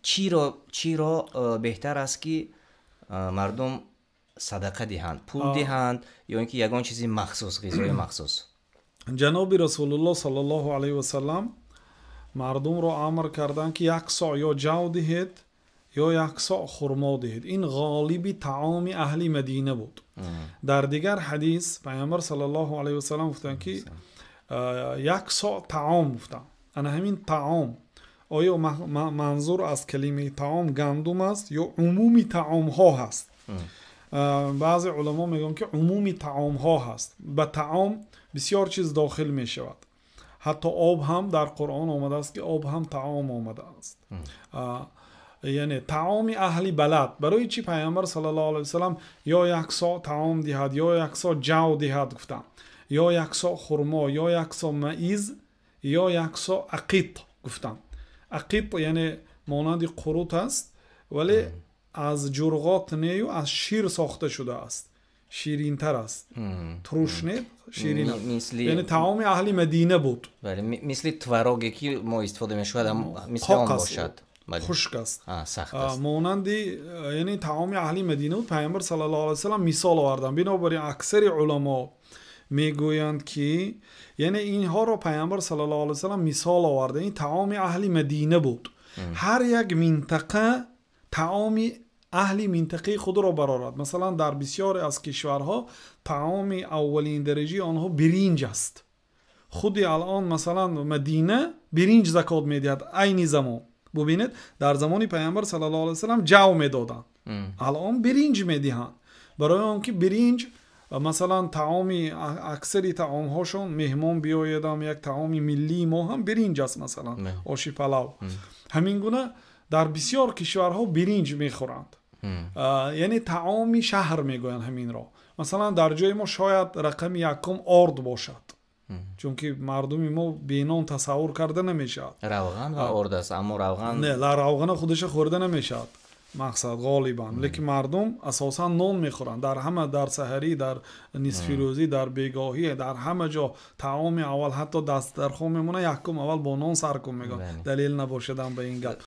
Чиро беҳтар аст, ки мардум садақа диҳанд? Пул диҳанд ё ин ки ягон чизи махсус, ғизои махсус? Ҷаноби Расулуллоҳ саллаллоҳу алайҳи васаллам мардумро амр карданд, ки як со ё ҷав диҳед, ё як со хурмо диҳед. Ин ғолиби таоми аҳли Мадина буд. Дар дигар ҳадис Пайғамбар саллаллоҳу алайҳи васаллам гуфтанд, ки як со таом гуфтанд. Ана ҳамин таом, оё манзур аз калимаи таом гандум аст ё умуми таомҳо ҳаст? Баъзе уламо мегӯянд, ки умуми таомҳо ҳаст. Ба таом бисёр чиз дохил мешавад. Ҳатто об ҳам дар Қуръон омадааст, ки об ҳам таом омадааст. Яъне таоми аҳли балад. Барои чӣ Пайғамбар саллаллоҳу алайҳи васаллам ё як со таом диҳад, ё як со ҷав диҳад гуфтанд, ё як со хурмо, ё як со маиз, ё як со ақит гуфтанд? Ақит яъне монанди қурут аст, вале аз ҷурғот нею, аз шир сохта шудааст, ширинтар аст, туруш не, ширин аст. Яъне таоми аҳли Мадина буд. Бале, мисли твороге, ки мо истифода мешавад, мисли он бошад. Хушк аст. Сахт аст. Монанди, яъне таоми аҳли Мадина буд. Пайғамбар саллаллоҳу алайҳи васаллам мисол оварданд. Бинобар ин аксари уламо мегӯянд, ки яъне инҳоро Пайғамбар саллаллоҳу алайҳи васаллам мисол оварда, ин таоми аҳли Мадина буд. Ҳар як минтақа таоми аҳли минтақаи худро барорад. Масалан, дар бисёре аз кишварҳо таоми аввалин дараҷаи онҳо биринҷ аст. Худи алон, масалан, Мадина биринҷ закот медиҳад айни замон. Бубинед, дар замони Пайғамбар саллаллоҳу алайҳи васаллам ҷав медоданд, алон биринҷ медиҳанд. Барои он ки биринҷ, масалан, таоми аксари таомҳошон, меҳмон биёядам, як таоми миллии мо ҳам биринҷ аст, масалан, оши палав. Ҳамин гуна дар бисёр кишварҳо биринҷ мехӯранд, яъне таоми шаҳр мегӯянд ҳаминро. Масалан, дар ҷои мо шояд рақами якум орд бошад, чунки мардуми мо бе нон тасаввур карда намешавад. Равған ва орд аст, аммо равған не, равғана худаша хӯрда намешавад, мақсад ғолибан. Лекин мардум асосан нон мехӯранд дар ҳама, дар саҳарӣ, дар нисфирӯзӣ, дар бегоҳӣ, дар ҳама ҷо таоми аввал, ҳатто дастархон мемонад, якум аввал бо нон сар кун мегӯянд. Далел набошадам ба ин гап.